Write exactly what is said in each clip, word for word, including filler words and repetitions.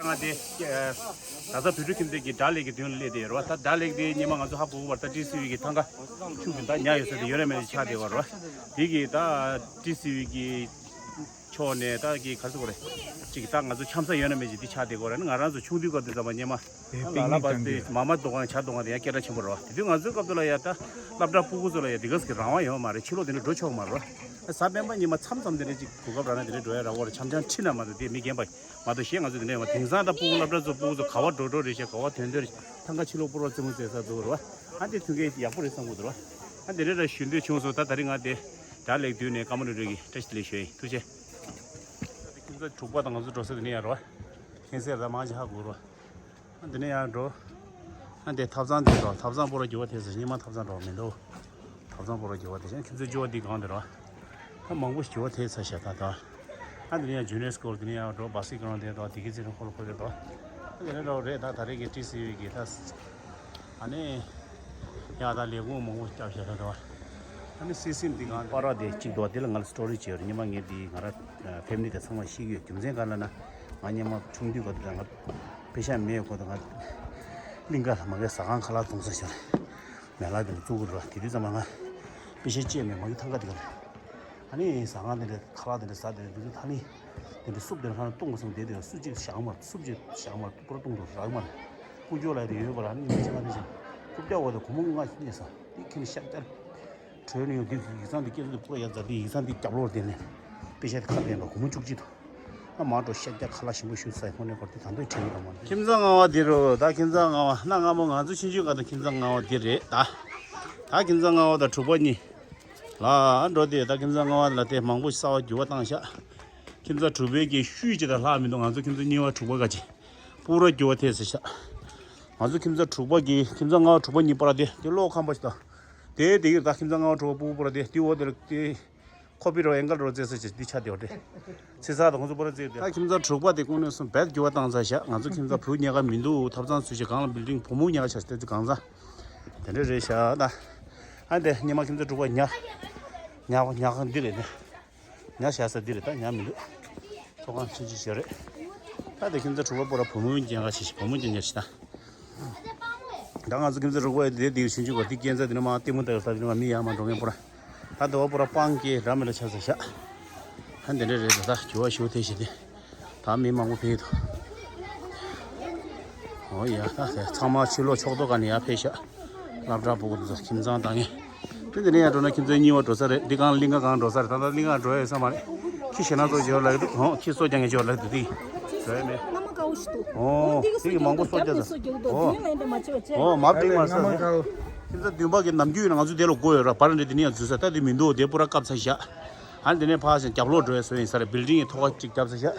ང་དེ་ད་ལྟ་བོད་ཕྲུག་ཁྱིམ་སྡེ་གི་སྒྲ་ལེགས་ཀྱི་མདུན་ལ་སླེབས་བསྡད་ཡོད་རེད་བ། ད་སྒྲ་ལེགས་དེ་སྔོན་མ་ང་ཚོ་ཧ་གོ་གི་བར་ད་ཊི་སི་ཝི་གི་ཐང་ག་ཆུ་གི་ད་ཉག་ཡོད་ས་དེ་ཡོད་རེད་མེད་རེད་ཆགས་བསྡད་ཡོད་རེད་བ། དེ་གི་ད་ཊི་སི་ཝི་གི་ཕྱོགས་ནས་ད་གི་ག་རེ་ཟེར་དགོས་རེད། ཅིག་ད་ང་ཚོ་འཆམ་ས་ཡོད་ན་མེད་ཅིག་འདི་ཆགས་བསྡད་ཡོད་རེད། ང་རང་ཚོ་ཆུང་དུས་སྐབས་དེ་ཙམ་པ་སྔོན་མ་ལ་ལ་བ་དེ་མ་མ་རྡོ་སྒང་བྱ་རྡོ་སྒང་དེ་ཡང་སྐད་གྲགས་ཆེན་པོ་རེད་བ། དེ་དུས་ང་ཚོའི་སྐབས་དེ་ལ་ཡ་ད་སློབ་གྲྭ་ཕྲུ་གུ་ཚོ་ལ་ཡ་དེ་ག་ཟེར་གི་རང་དབང་ཡོད་མ་རེད། ཕྱི་ལོགས་དེ་འདྲ་འགྲོ་ཆོག་མ་རེད་བ། གཟའ་སྤེན་པ་ཉི་མ་མཚམས་མཚམས་དེ་འདྲ་ཅིག་གོ་སྐབས་རག་ན་དེ་འདྲ་འགྲོ་ཡ་རག་གི་རེད། འཆམ་འཆམ་ཁྲིད་ན་མ་གཏོགས་དེ་མི་རྒན་པ་མ་གཏོགས་གཞན་ང་ཚོ་དེ་འདྲ་ཡོད་མ། དེང་སང་ད་ཕྲུ་གུ་སློབ་གྲྭ་ཚོ་ཕྲུ་གུ་ཚོ་ག་བ་འགྲོ་འགྲོ་རེད་ཤག་ག་བ་ཐོན་ཐོན་རེད་ཤག་ཐང་ག་ཕྱི་ལོགས་པུ་རོ་རྩེད་མོ་རྩེ་ས་འདུག་རེད་བ། ཨ་དེ་མཐུན་རྐྱེན་ཡག་པོ་རེད་བསམ་གི་འདུག་རེད་བ། ཨ་དེ་འདྲ་ར་ཞུ་འདོད་བྱུང་སོང་། ད་ད་རིང་ང་དེ་སྒྲ་ལེགས་མདུན་ནས་ཀརྨ་ལོ་གྲོས་ཀྱི་བཀྲ་ཤིས་བདེ་ལེགས་ཞུ་ཡིན། ཐུགས་རྗེ་ཆེ། ཁྱིམ་ཚང་དྲུག་པ་དང་ང་ཚོ་འགྲོ་ས་དེ་ནས་ཡར་རེད་བ། ཁྱིམ་ཚང་ད་མང་ཆེ་ཧ་གོ་རེད་བ། ཨ་འདི་ནས་ཡར་འགྲོ། ཨ་འདི་ཐབ་ཚང་འདི་འགྲོ། ཐབ་ཚང་པུ་ར་འགྱུར་བ་ཐེབས་ཟེར། སྔོན་མ་ཐབ་ཚང་འགྲོ་མི་འདུག་ཐབ་ཚང་པུ་ར་འགྱུར་བ་ཐེབས་ཤག་ཁྱིམ་ཚང་བཅུ་པ་འདི་སྒང་འདི་རེད་བ། ད་མང་པོ་ཞིག་འགྱུར་བ་ཐེབས་ཚར་ཤག་ད་ད། ཨ་འདི་ནས་ཡར་ཇུ་ནི་ཡར་སི་ཀུལ། འདི་ནས་ཡར་འགྲོ་བ་སི་ཀི་རང་དེ་དང་དེ་གི་ཚེ་རིང་ཁོ་ལ་ཁོ་རེད་དོ། ཨ་འདི་ནས་འགྲོ་རེད། ད་ད་རེས་ཀྱི་ཊི་སི་ཝི་གི་ད། ཨ་ནི། ཡ་ད་ལས་ཁུངས་མང་པོ་བརྒྱབ་ཤག་ད་ད། ཨ་ནི་སི་སིམ་འདི་སྒང་པར་ར་དེ་གཅིག་འདུག་དེ་ལ་ང་ལ་སི་ཊོ་རི་བྱས་ཡོད་རེད། སྔོན་མ་ངས་འདི་ང་ར་ཕེ་མི་ལི་དེ་ཚང་མ་ཤེས་ཀྱི་ཡོད། རྒྱུ་མཚན་ག་རེ་ལབ་ན། ང་སྔོན་མ་ཆུང་དུས་སྐབས་དེ་ང་པེ་ཤག་མེད་སྐབས་དེ་ང་གླིང་ག་ལ་མ་གི་ཟ་ཁང་ཁ་ལག་བཙོང་ས་ཞིག་རེད། མལ་ལ་དེ་ལ་བཙུགས་དགོས་རེད་བ། དེ་དུས་ཙམ་པ་ང་པེ་ཤག་ཅིག་མེད། མ་གི་ཐང་ག་དེ་ག་རེད། ཨ་ནི་ཟ་ཁང་དེ་འདྲ་ཁ་ལག་དེ་འདྲ་ཟ་དེ་འདྲ་དུས་ཚོད་ཐག་ནི་དེ་འདྲ་སུབ་དེ་འདྲ་ཁ་ལག་བཏུང་དགོས་བསམ་བསྡད་དེ་སུ་གཅིག་བཞག་མ་སུབ་གཅིག་བཞག་མ་པུ་ར་བཏུང་དུ་རག་མ་རེད། ཀུན་སྤྱོད་ལ་དེ་ཡོད་པ་ར་ནི་མི་ཆེ་ང་དེ་བཞིན་རྐུབ་བཀྱག་འོག་ཏུ་སྒོར་མོ་ལྔ་ཞིག་རྙེད་ས་དེ་ཁྱེད་ནི་ཤག་བཀྱག་བྲོས་ནས་ཡོང་དུས་ཡིག་ཚང་དེ་སྐྱེ་ཚོ་དེ་པུ་ར་ཡར་འཛར་དེ་ཡིག་ཚང་དེ་རྒྱབ་ལོག་དེ་ནས་པེ་ཤག་དེ་ཁ་ཕྱེ་ན་སྒོར་མོ་བཅུ་གཅིག་དང་། ཨ་མ་འགྲོ་ཤག་བཀྱག་ཁ་ལག་ཞིམ་པོ་ཞིག་ཟ། ཧོ་ནས་འཁོར་དེ་ད་འདོད་བྱེད་ཀྱི་རེད་མ་རེད། ཁྱིམ་ཚང་ལྔ་པ་འདི་རུ་ད་ཁྱིམ་ཚང་ལྔ་པ་གནའ་སྔ་མོ་ང་ཚོ་ཆུང་ཆུང་སྐབས་དང་ཁྱིམ་ཚང་ལྔ་པ་འདི་རེད་ད། ད་ཁྱིམ་ཚང་ལྔ་པ་དང་དྲུག་པ་གཉིས། ལ་འགྲོ་དེ་ད་ཁྱིམ་ཚང་ལྔ་པ་ལ་དེ་མང་པོ་གསར་པ་འགྱུར་བ་བཏང་ཤག་ཁྱིམ་ཚང་དྲུག་པའི་གི་ཤུལ་གཅིག་དང་ལྷག་མི་འདུག་ང་ཚོ་ཁྱིམ་ཚང་གཉིས་པ་དྲུག་པ་ག་ཅིག་པུ་ར་འགྱུར་བ་ཐེབས་ཟེར་ཤག་ང་ཚོ་ཁྱིམ་ཚང་དྲུག་པ་གི་ཁྱིམ་ཚང་ལྔ་པ་དྲུག་པ་གཉིས་པར་དེ་དེ་གློག་ཁང་པ་ཞིག་དང་། དེ་དེ་གི་ད་ཁྱིམ་ཚང་ལྔ་པ་དྲུག་པ་པུ་པུ་ར་དེ་དེ་འོག་དེ་ལ་དེ་ཁོ་པི་རོ་ཨེང་གལ་རོ་རྩེ་ས་ཅིག་འདི་ཆགས་བསྡད་པ་རེད། ཚེ་ས་དང་ཁོང་ཚོ་པུ་ར་རྩེ་དེ་ད་ཁྱིམ་ཚང་དྲུག་པ་དེ་ཀུན་ནས་སོང་བེད་འགྱུར་བ་བཏང་ཚར་ཤག་ང་ཚོ་ཁྱིམ་ཚང་བུ་ཉལ་ཁང་མི་འདུག་ཐབ་ཚང་ཚུལ་ཞིག་སྒང་ལ་བིལ་ཌིང་བུ་མོ་ཉལ་ཁང་ཆགས་ཤག་དེ་ཚོ་གང་ཚང་དེ་འདྲ་རེད་ཤག་ད། ཨ་འདི་སྔོན་མ་ཁྱིམ་ཚང་དྲུག་པ་ཉལ་ཉལ་ཉལ་ཁང་འདི་རེད་དེ། ཉལ་བཞག་ས་འདི་རེད། ད་ཉལ་མི་འདུག་ཚོགས་ཁང་ཆུང་ཆུང་ཞིག་རེད། ད་དེ་ཁྱིམ་ཚང་དྲུག་པ་པུ་ར་བུ་མོའི་ཉལ་ཁང་ཞིག་བུ་མོ་ཉལ་ཉལ་ཞིག་ད། ད་ང་ཚོ་ཁྱིམ་ཚང་དྲུག་པ་དེ་དེ་ཆུང་ཆུང་གོ་དེ་སྐྱེ་ཚ་དེ་ནི་མ་ལྟད་མོ་ལྟ་ཡོད་ས་དེ་ནི་མ་མི་ཡར་མར་འགྲོ་མཁན་པུ་ར། ད་དེ་བ་པུ་ར་སྤང་སྐྱེས་འདྲ་མི་འདྲ་ཆགས་ཚར་ཤག་ད་འདི་འདྲ་རེད། ད་ད་འགྱུར་བ་ཞུ་ཐེ་ཞིག་དེ། ད་མི་མང་པོ་ཕེབས་འདུག་ཨོ་ཡ་ད་དེ་ཚང་མ་ཕྱི་ལོགས་ཕྱོགས་གཏོགས་ག་ནས་ཡར་ཕེབས་ཤག་སློབ་གྲྭ་ཕྲུ་གུ་དེ་ཚོ་ཁྱིམ་ཚང་དང་ངེ་དེ་འདི་ནས་ཡར་འགྲོ་ན་ཁྱིམ་ཚང་གཉིས་པ་འགྲོ་ས་རེད། འདི་གང་གླིང་ག་གང་འགྲོ་ས་རེད། ད་ལྟ་གླིང་ག་འགྲོ་ཡ་ཡོད་ས་མ་རེད། ཁྱི་ཞེ་ན་ཚོ་འབྱོར་ལ་འདུག་ཧོ་ཁྱི་སོ་རྒྱག་ངེ་འབྱོར་ལ་འདུག་དེ་འགྲོ་ཡ་མེད། ཨོ་དེ་གི་མང་པོ་སོ་རྒྱག་ས། ཨོ་ཨོ་མ་བྲིས་མ་ས་རེད། ཁྱིམ་ཚང་བདུན་པ་གི་ནམ་རྒྱུན་ཡིན་ན་ང་ཚོ་དེ་ལ་སྒོ་ཡོད་ར། བར་འདྲེ་དེ་ནས་ཡང་འཛུལ་ས་ད་དེ་མི་འདུག་དེ་པུ་ར་བཀབ་ཚར་ཤག་ཨ་ནི་དེ་ནས་ཕར་ཞིང་རྒྱབ་ལོག་འགྲོ་ཡ་བཟོ་ཡིན་ས་རེད། བིལ་ཌིང་གི་ཐོག་ཁ་གཅིག་བརྒྱབ་ཚར་ཤག་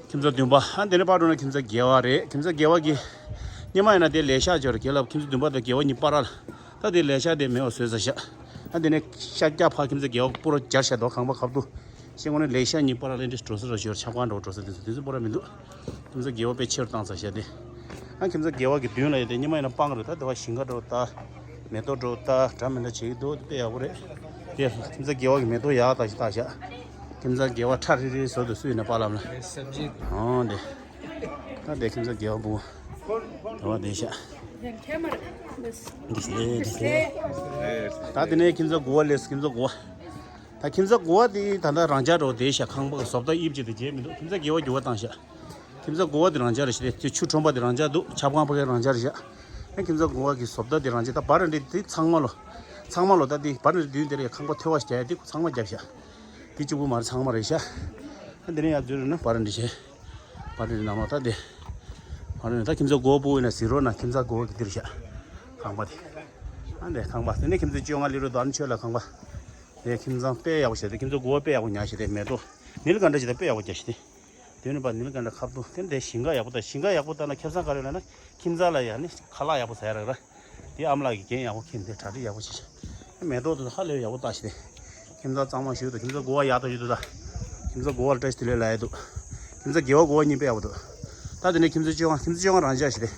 ཁྱིམ་ཚང་བདུན་པ། ཨ་དེ་ནས་ཕར་འགྲོ་ན་ཁྱིམ་ཚང་བརྒྱད་པ་རེད། ཁྱིམ་ཚང་བརྒྱད་པ་གི་སྔོན་མ་ཡིན་ན་དེ་ལས་ཤག་ཅིག་ཡོད་རེད། དེ་ལ་ཁྱིམ་ཚང་བདུན་པ་དང་བརྒྱད་པ་གཉིས་པར་ལ། ད་དེ་ལས་ཤག་དེ་མེད་པ་བཟོས་ཚར་ཤག་ཨ་དེ་ནས་ཤར་རྒྱག་ཕར་ཁྱིམ་ཚང་བརྒྱད་པ་པུ་ར་སྦྱར་ཤག་དོ་ཁང་པ་ཁ་ཐུག་ཤེས་ངོ་ནས་ལས་ཤག་གཉིས་པར་ལ་ལེན་འདྲེ་འགྲོ་ས་ར་ཞོར་ཆབ་ཁང་འགྲོ་འགྲོ་ས་དེ་ཚོ་དེ་ཚོ་པུ་ར་མི་འདུག་ཁྱིམ་ཚང་བརྒྱད་པ་དཔེ་ཆེ་རུ་བཏང་ཚར་ཤག་དེ། ཨ་ཁྱིམ་ཚང་བརྒྱད་པ་གི་མདུན་ལ་ཡོད་དེ་སྔོན་མ་ཡིན་ན་སྤང་རེད། ད་དེ་བ་ཞིང་ཁ་འགྲོ་ད། མེ་ཏོག་འགྲོ་ད་འདྲ་མི་འདྲ་བྱེད་ཀྱི་འདུག་དཔེ་ཡག་པོ་རེད། དེ་ཁྱིམ་ཚང་བརྒྱད་པ་གི་མེ་ཏོག་ཡག་ད་ཞིག་བཏགས་ཤག་ཁྱིམ་ཚང་བརྒྱད་པ་ཁྲ་རི་རི་བཟོ་དུ་སུ་ཡིན་ན་པ་ལབ་ན། ཨོ་དེ། ད་དེ་ཁྱིམ་ཚང་བརྒྱད་པ་བུ། དེ་བ་དེ་ཤག་འདི་ཤེ་འདི་ཤེ། ད་དེ་ནས་ཁྱིམ་ཚང་དགུ་པ་སླེབས། ཁྱིམ་ཚང་དགུ་པ། ད་ཁྱིམ་ཚང་དགུ་པ་དེ་ད་ལྟ་རང་འཇགས་འགྲོ་དེ་ཤག་ཁང་པ་གི་བཟོ་ལྟ་དབྱིབས་ཅིག་དེ་བརྗེད་མི་འདུག་ཁྱིམ་ཚང་བརྒྱད་པ་འགྱུར་བ་བཏང་ཤག་ཁྱིམ་ཚང་དགུ་པ་དེ་རང་འཇགས་རེད་ཤག་དེ་ཆུ་ཁྲོན་པ་དེ་རང་འཇགས་འདུག་ཆབ་ཁང་ཕ་གི་རང་འཇགས་རེད་ཤག་ཨ་ཁྱིམ་ཚང་དགུ་པ་གི་བཟོ་ལྟ་དེ་རང་འཇགས། ད་བར་འདི་དེ་ཚང་མ་ལོ། ཚང་མ་ལོ་ད་དེ་བར་འདི་མདུན་དེ་རེད། ཁང་པ་ཐོལ་པ་ཞིག་རྒྱག་ཡ་དེ་ཚང་མ་བརྒྱབ་ཤག་དེ་གཅིག་པུ་མ་རེད། ཚང་མ་རེད་ཤག་ཨ་འདི་ནས་ཡར་འཛུལ་རེད་ན་བར་འདི་བྱས། བར་འདི་ནང་ལོགས་ད་དེ། བར་འདི་ད་ཁྱིམ་ཚང་དགུ་པ་པུ་ཡིན་ན་ཟི་རོ་ན་ཁྱིམ་ཚང་དགུ་པ་གི་འདིར་ཤག་ཁང་པ་དེ། ཨ་འདི་ཁང་པ་དེ་ནས་ཁྱིམ་ཚང་བཅོ་ལྔ་ལི་རུ་དོ་ཨ་ནི་ཆོས་ལ་ཁང་པ། དེ་ཁྱིམ་ཚང་དཔེ་ཡག་པོ་བྱས་ཏེ་ཁྱིམ་ཚང་དགུ་པ་དཔེ་ཡག་པོ་ཉར་བྱས་ཏེ་མེ་ཏོག་ནིལ་ཀ་འདྲ་བྱས་ཏེ་དཔེ་ཡག་པོ་རྒྱག་བྱས་ཏེ། དེ་ནི་པ་ནིལ་ཀ་འདྲ་ཁ་ཐུག་དེ་འདྲ་ཞིང་ཁ་ཡག་པོ་དང་ཞིང་ཁ་ཡག་པོ་བཏང་ན་ཁེ་བཟང་ག་རེ་ལབ་ན་ཁྱིམ་ཚང་ལ་ཡང་ནི་ཁ་ལག་ཡག་པོ་ཟ་ཡ་རག་ར། དེ་ཨ་མ་ལགས་ཀྱིས་འགན་ཡག་པོ་འཁྱེར་ཏེ་གྲ་སྒྲིག་ཡག་པོ་བྱས་ཤག་མེ་ཏོག་དེ་ཚོ་ཧ་ལས་ཡག་པོ་བཏགས་ཤག་དེ། ཁྱིམ་ཚང་གཙང་མ་ཞིག་འདུག་ཁྱིམ་ཚང་དགུ་པ་ཡག་ཐག་ཆོད་འདུག་ད། ཁྱིམ་ཚང་དགུ་པ་ལ་བཀྲ་ཤིས་བདེ་ལེགས་ལབ་ཡ་འདུག་ཁྱིམ་ཚང་བརྒྱད་པ་དགུ་པ་གཉིས་དཔེ་ཡག་པོ་འདུག་ད་དེ་ནས་ཁྱིམ་ཚང་བཅོ་ལྔ། ཁྱིམ་ཚང་བཅོ་ལྔ་རང་འཇགས་ཤིག་རེད།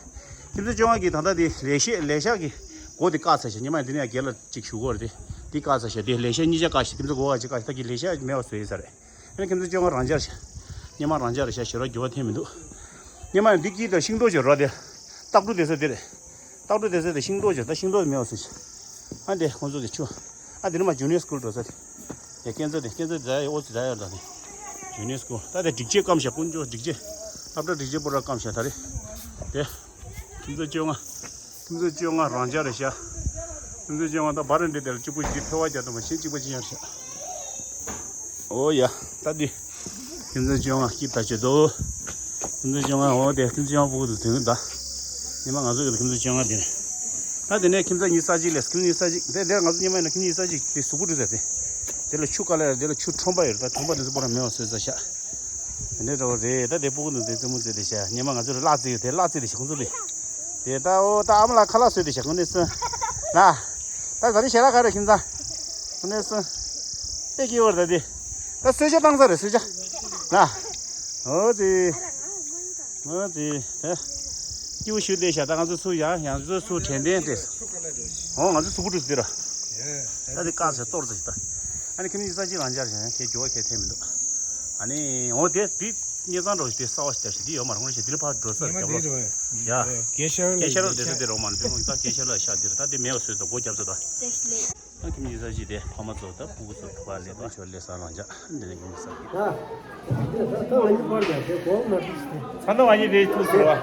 ཁྱིམ་ཚང་བཅོ་ལྔ་གི་ད་ལྟ་དེ་ལས་བྱེད་ལས་ཤག་གི་སྒོ་དེ་བཀག་ཚར་ཤག་སྔོན་མ་དེ་ནས་ཡང་སྒེར་ལ་ཅིག་ཞུ་གི་ཡོད་རེད་དེ། དེ་བཀག་ཚར་ཤག་དེ་ལས་བྱེད་གཉིས་ཆ་བཀག་ཤག་ཁྱིམ་ཚང་དགུ་པ་ཅིག་བཀག་ཤག་ད་གི་ལས་ཤག་མེད་པ་བཟོས་ཡིན་ས་རེད། ཨ་ནི་ཁྱིམ་ཚང་བཅོ་ལྔ་རང་འཇགས་ཤག་སྔོན་མ་རང་འཇགས་རེད་ཤག་ཞེ་དྲག་འགྱུར་བ་ཐེབས་མི་འདུག་སྙེ་མ་འདི་དཀྱིལ་དུ་ཤིང་ཏོག་ཅིག་རོ་དེ། སྟག་འབྲུ་དེ་ཚོ་དེ་རེད། སྟག་འབྲུ་དེ་ཚོ་དེ་ཤིང་ཏོག་ཅིག་ད་ཤིང་ཏོག་མེད་པ་བཟོས་ཤག་ཨ་འདི་ཁོང་ཚོ་གི་ཆུ། ཨ་འདི་ནི་མ་ཇུ་ནི་ཡར་སི་ཀུལ་འགྲོ་ས་དེ། ཡ་ཁྱེད་ཚོ་དེ་ཁྱེད་ཚོ་དེ་ཨོ་ཙི་ད་ཡོད་ད་དེ། ཇུ་ནི་ཡར་སི་ཀུལ་ད་དེ་སྒྲིག་ཆས་སྐམ་ཤག་དཀོན་མཆོག་སྒྲིག་ཆས། སློབ་གྲྭ་སྒྲིག་ཆས་པོ་ར་སྐམ་ཤག་ད་རེད། དེ། ཁྱིམ་ཚང་བཅོ་ལྔ། ཁྱིམ་ཚང་བཅོ་ལྔ་རང་འཇགས་རེད་ཤག་ཁྱིམ་ཚང་བཅོ་ལྔ་ད་བར་འདི་དེར་གཅིག་པོ་ཞིག་འདི་ཕལ་བ་རྒྱག་ཐུབ་མ་ཤེས་གཅིག་པ་ཅི་ཡང་རེད་ཤག་ཨོ་ཡ། ད་འདི། ཁྱིམ་ཚང་བཅོ་ལྔ་སྐྱིད་ད་བྱེད་དོ། ཁྱིམ་ཚང་བཅོ་ལྔ་འོ་དེ་ཁྱིམ་ཚང་བཅོ་ལྔ་ཕྲུ་གུ་དེ་དོན་གྱི་ད། ཉི་མ་ང་ཚོ་གི་ཁྱིམ་ཚང་བཅོ་ལྔ་དེ་རེད། ད་དེ་ནས་ཁྱིམ་ཚང་ཉི་ཤུ་རྩ་གཅིག་ལས་ཁྱིམ་ཚང་ཉི་ཤུ་རྩ་གཅིག་དེ་དེར་ང་ཚོ་ཉི་མ་ཡིན་ན་ཁྱིམ་ཚང་ཉི་ཤུ་རྩ་གཅིག་དེ་གཟུགས་པོ་འདྲ་ཟེར་དེ། དེ་ལ་ཆུ་དཀའ་ལས་དེ་ལ་ཆུ་ཁྲོན་པ་ཡོད་རེད། ད་ཁྲོན་པ་དེ་ཚོ་པོ་ར་མེད་པ་བཟོས་ཚར་ཤག་དེ་འདྲ་འདྲ་བོ་རེད། ད་དེ་ཕྲུ་གུ་ཚོ་དེ་རྩེད་མོ་རྩེ་དེ་ཤག་ཉི་མ་ང་ཚོ་ལ་གླ་རྩེ་ཡོད་དེ་གླ་རྩེ་དེ་ཤག་ཁོང་ཚོ་ལས། དེ་ད་ཨོ་ད་ཨ་མ་ལགས་ཁ་ལག་བཟོས་དེ་ཤག་ཁོང་ནས་སོང་། ལ། ད་ད་རེས་ཞལ་ལག་ག་རེ་ཁྱིམ་ཚང་། ཁོང་ནས་སོང་། ཨེ་སྐྱིད་པོ་རེད་ད་དེ། ད་གསོལ་ཇ་བཏང་ས་རེད་གསོལ་ཇ། ལ། ཨོ་ཙི། ཨོ་ཙི། ད། སྐྱིད་པོ་ཞུ་བསྡད་ཤག་ད་ང་ཚོ་ཚུར་ཡང་ཡང་ཚོ་ཚུར་དྲན་རྟེན་ཏེ། ཨོ་ང་ཚོ་ཚུར་བུ་འགྲོ་ཟེར་ར། ད་དེ་དཀར་ཟེར་གཏོར་ཟེར་ད། ཨ་ནི་ཁྱིམ་ཚང་ས་གཅིག་རང་འཇགས་ཤག་དེ་འགྱུར་བ་གལ་ཐེབས་མི་འདུག་ཨ་ནི་འོ་དེ་དེ་གཉེར་ཚང་འགྲོ་ཞིག་དེ་གསར་བ་ཞིག་བརྒྱབ་ཤག་དེ་ཡོད་མ་རེད། ཁོང་ཞིག་དེ་ལ་ཕར་འགྲོ་ས་ཉི་མ་རྒྱབ་དེ་ལོགས། རེད་ཡ། དགེ་ཤར་ལ་དགེ་ཤར་ལ་བསྡད་ས་དེ་རོ་མ་རེད། དེ་མོ་ད་དགེ་ཤར་ལ་ཤག་དེ་རེད། ད་དེ་མེད་པ་བཟོས་ད་སྒོ་བརྒྱབ་ཚར་ད། ཨ་ཁྱིམ་གཉིས་ས་གཅིག་དེ་ཕ་མ་ཚོ་ད་ཕྲུ་གུ་ཚོ་ཕྲུ་གུ་ལས་པ་ཆོ་ལས་ས་རང་འཇགས་འདི་ནས་ཁྱིམ་ས་གཅིག་ད་ད་ང་གཉིས་པར་ཡ་དེ་གོང་མ་ཏིས་དེ། ཚ་ན་བ་གཉིས་དེ་ཐུག་ཟེར་བ།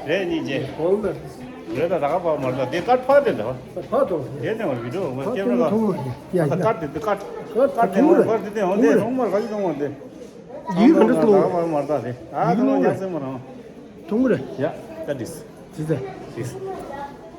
རེད་གཉིས་རྗེས། གོང་མ་ཏིས། རེད་ད་ད་ག་པ་མར་ད་དེ་ཀར་ཕ་དེ་འདྲ་བ། ཕ་དོ། དེ་ནས་བ་བི་ཌིའོ་ང་ཀེམ་ར་ལ། ཐུང་ཡ་ད་ཡ། ཀར་དེ་དེ་ཀར། ཀར་དེ་ཐུང་རེད། ཀར་དེ་དེ་འོང་དེ་ཐུང་མར་ག་ཅི་ཐུང་བ་དེ། ཡིད་ག་འདྲ་ཐུང་། ད་ག་པ་མར་ད་དེ། ཨ་ཐུང་ཡ་སེ་མ་རང་། ཐུང་རེད། ཡ་ད་ཏིས། ཏིས།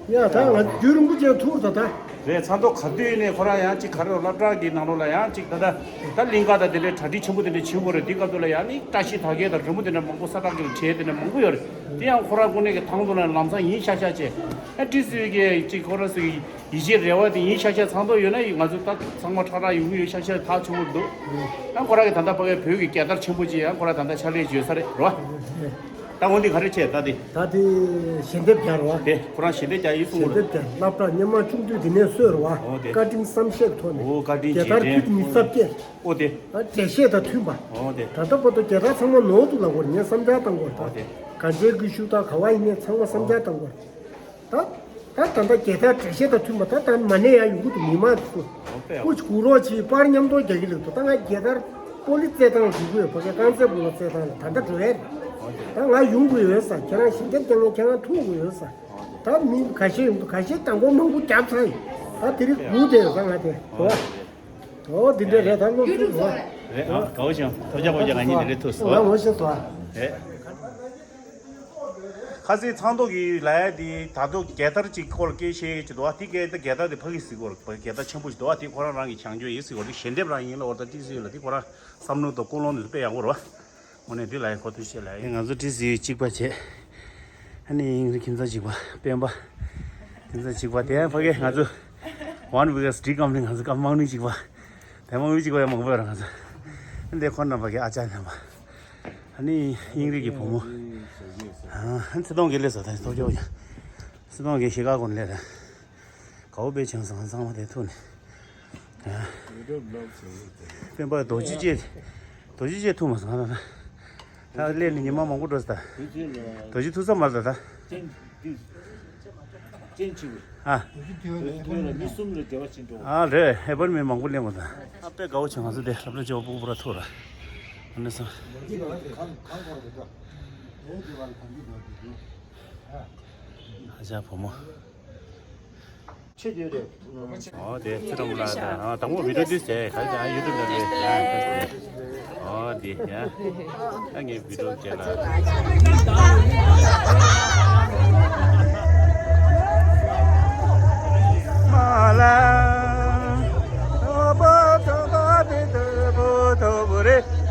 ཡ་ད་ང་རྒྱུད་རིང་པོ་ཅིག་ཐུག་ད་ད། རེད། ཚ་མདོག་ག་དུས་ནས་ཁོ་རང་ཡང་ཅིག་ག་རེ་སློབ་གྲྭ་གི་ནང་ལོགས་ལ་ཡང་ཅིག་ད་ལྟ་ད་གླིང་ག་ད་དེ་འདྲའི་གྲ་སྒྲིག་ཆེན་པོ་དེ་འདྲ་བྱེད་དགོས་རེད། དེ་སྐབས་དུ་ལ་ཡང་ནི་བཀྲ་ཤིས་དར་རྒྱས་དང་རི་མོ་དེ་འདྲ་མང་པོ་ས་ཐག་གི་བྲིས་དེ་འདྲ་མང་པོ་ཡོད་རེད། དེ་ཡང་ཁོ་རང་ཀུན་ནས་ཀྱི་ཐང་དུ་ལ་ལམ་སང་ཡིན་ཤག་ཤག་བྱས། ཨ་ཏི་སི་གི་ཅིག་ཁོ་རང་ཚོ་གི་ཡིད་ཆེས་རེ་བ་དེ་ཡིན་ཤག་ཤག་ཚང་དུ་ཡོད་ན་ང་ཚོ་ད་ཚང་མ་ཁྲ་ཁྲ་ཡོང་གི་ཡོད་ཤག་ཤག་ཐག་ཆོད་པོ་འདུག་ཨ་ཁོ་རང་གི་ད་ལྟ་ཕ་གའི་བོད་ཀྱི་རྒྱལ་དར་ཆེན་པོ་ཅིག་ཡང་ཁོ་རང་ད་ལྟ་ཕྱག་ལས་བྱོས་ས་རེད་རོ། ད་འོ་འདི་ག་རེ་བྱས་ད་དེ། ད་དེ་ཞལ་འདེབས་རྒྱག་རོགས། དེ་ཁོ་རང་ཞལ་འདེབས་རྒྱག་ཡིན་གསུང་གི་རེད། ཞལ་འདེབས་རྒྱག་སློབ་གྲྭ་སྔོན་མ་ཆུང་དུས་དེ་ནས་གསོལ་རོགས། འོ་དེ། བཀའ་དྲིན་བསམ་ཤེས་ཐོག་ནས། འོ་བཀའ་དྲིན་རྒྱལ་དར་རྒྱལ་ཕུད་མི་གསར་བསྐྱེད། འོ་དེ། ཨ་འགྲེལ་བཤད་དང་མཐུན་པ། འོ་དེ། ད་ལྟ་བར་དུ་རྒྱལ་དར་ཚང་མ་ནོར་འདུག་ལབ་དགོས་རེད། ངས་བསམ་འཆར་བཏང་དགོས་རེད། འོ་དེ། གང་ཅིའི་སྒུལ་ཤུགས་དང་ག་བ་ཡིན་ནའི་ཚང་མ་བསམ་འཆར་བཏང་དགོས་རེད། ད། ད་ད་ལྟ་རྒྱལ་དར་འགྲེལ་བཤད་དང་མཐུན་པ་ད་ད་མ་ནས་ཡང་ཡོང་གི་འདུག་མི་མང་ཚོ། ཨོ་ཀེ། ཀུ་ཅི་གུ་རོགས་ཆེ་པར་མཉམ་དུ་རྒྱག་གི་ལུགས་དུ་ད་ང་རྒྱལ་དར་པོ་ལི་རྩེད་ཐང་འགྲོ་གི་ཡོད། ཕ་གི་རྐང་རྩེད་སྤོ་ལོ་རྩེད་ཐང་ལ་ད་ལྟ་འགྲོ་ཡས་རེད། ཨོ་ཀེ། ད་ང་ཡོང་གི་ཡོད་ས། ཁྱེད་རང་ཞལ་འདེབས་རྒྱག་མཁན་ཁྱེད་རང་ཐུག་གི་ཡོད་ས། ཨོ་ཀེ། ད་མི་ཁ་ཤས་ཡོང་འདུག་ཁ་ཤས་དང་པོ་མང་པོ་རྒྱབ་ཚར་ཡིན། ད་དེ་རིང་སྒུག་བསྡད་ཡོད་ས་ང་དེ་གོ། ཨོ་དེ་འདྲ་རེད། ད་སློབ་ཟུར་གོ། རེད་ཨ། དགའ་བོ་བྱུང་། ཐོབ་རྒྱག་པོ་རྒྱག་ང་གཉིས་དེ་འདྲ་ཐུག་སོང་། ང་ངོ་ཤེས་སོང་ཨ། རེད། ཁ་སང་ཚང་ཐོག་གི་ལ་ཡ་དེ་ད་དུང་རྒྱལ་དར་གཅིག་སྐོར་སྐད་ཆ་ཅིག་འདུག་ཨ། དེ་སྐད་དེ་རྒྱལ་དར་དེ་ཕ་གི་ཟིག་སྐོར་རྒྱལ་དར་ཆེན་པོ་ཞིག་འདུག་ཨ། དེ་ཁོ་རང་རང་གི་བྱང་ཆུབ་ཡིན་ཟིག་སྐོར་དེ་ཞལ་འདེབས་རང་ཡིན་ལ་འོར་ད་ཏི་སི་ལ་དེ་ཁོ་རང་བསམ་བློ་དང་ཀུན་སློང་དེ་དཔེ་ཡག་པོ་རེད་བ། དངོས་གནས་དེ་ལ་ཡ་ཁོ་ཐུགས་རྗེ་ཆེ་ལ་ཡ། ང་ཚོ་ཏི་སི་གཅིག་པ་བྱས། ཨ་ནི་ཡིན་རི་ཁྱིམ་ཚང་གཅིག་པ་སྤེན་པ། ཁྱིམ་ཚང་གཅིག་པ་དེ་ཡང་ཕ་གི་ང་ཚོ་One Vegas Tea Company ང་ཚོ་ཀ་མང་ནི་གཅིག་པ། དེ་མང་ནི་གཅིག་པ་ཡང་མང་པོ་ཡོད་ར་ང་ཚོ། འདི་ཁོ་རྣམ་པ་གི་ཨ་ཅག་རྣམ་པ། ཨ་ནི་དབྱིངས་རིག་གི་བུ་མོ། ཨ་ཚེ་ཐོང་གི་ལས་ས་ད་ཐོ་ཅོ་ཡ། ཚེ་ཐོང་གི་ཤི་ཀ་གོ་ལས་ར། དགའ་བོ་དཔེ་བྱུང་སོང་། ཚང་མ་དེ་ཐུག་ནས། ཨ། སྤེན་པ་རྡོ་རྗེ་ཅན། རྡོ་རྗེ་ཅན་ཐུག་མ་སོང་ད་ད། ད་སླེབས་ནས་ཉི་མ་མང་པོ་འགྲོ་སོང་ད། རྡོ་རྗེ་ཐུག་ས་མ་རེད་ད་ད། ཅན་ཅིག་ཨ། མི་གསུམ་ལ་འབྲེལ་བ་ཕྱིན་འགྲོ། ཨ་རེད། ཧེ་པར་མི་མང་པོ་སླེབས་མ་ད། ཨ་དཔེ་དགའ་བོ་བྱུང་། ང་ཚོ་དེ་སློབ་གྲྭ་ཆེ་བ་སྤུ་གུ་པུ་ར་ཐུག་ར། ཨ་ནི་སོང་། ཨ་ཅག་བུ་མོ། ཆེ་དེ་རེད། ཨོ་དེ་ཚེ་རིང་ལགས་དང་། ཨ་དང་པོ་བི་ཌིའོ་འདི་བྱས་ག་རེ་ཡུ་ཊུབ་ལ་རེད། ཨོ་དེ་ཡ། ཨ་ངས་བི་ཌིའོ་བྱས་ལ། མ་ལ། ཨོ་བོ་ཐོ་བ་དེ་དུ་བོ་ཐོ་བོ་རེད།